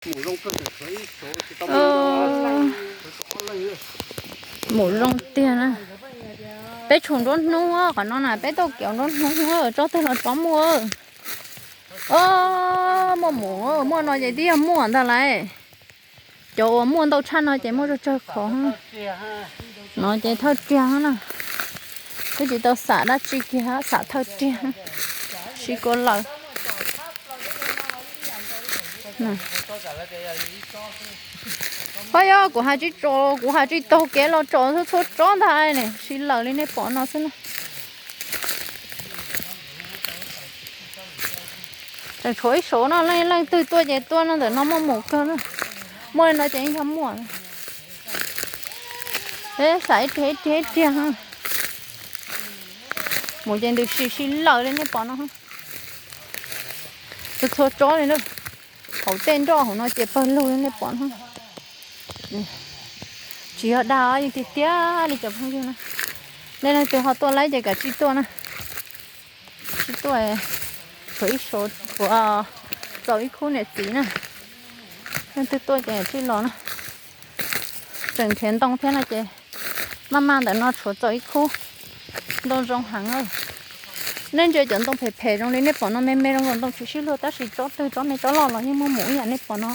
Mus zoo tiag na. Peb tshuav nruab hnub qhov no na, peb tuaj kiav nruab hnub, tsob twg los tsob muaj. Muaj mus, muaj no ces twb yog muaj ntag lauj. Cov uas muaj ntau tshaj no ces muaj tsawg tsawg qhov. No ces thawj riag na. Twb tsis tau xam dab tsi kiag, xam thawj riag. Sib kua lawm. Ho yog kuv hais tsis tso, kuv hais tsis taug kev los tsom txhua tsob ntag ne, sib laws li nej pom no xwb na. Tseem tshuav ib saum no, leej leej twg tuaj ces tuaj no, ntawm no muaj mus kawg na. Muaj li no ces yog muaj. Peb xam ib riag ib riag ib riag. Mus ces ntws si sib laws li nej pom no. Txhua txhua tsob li na. Hauv tej nroj hauv no ces pawg lug li nej pom no. Tsis yog dag yeej tiag tiag li cov phooj ywg na. Nej leej twg ho tuaj laib ces kav tsij tuaj na. Tsij tuaj, tshuav ib saum, tshuav txaus ib khub niam txiv na. Leej twg tuaj ces tsij los na. Tseem nrhiav ntoo thiab no ces maj maj ntawm no tshuav txaus ib khub. Ntoo zoo heev. Nej ntsia cov ntoo phem phem zoo li nej pom no me me zoo nkaus ntoo tsis sib luag tab sis tsob twg tsob me tsob loj los yeej muaj mus ib yam nej pom no.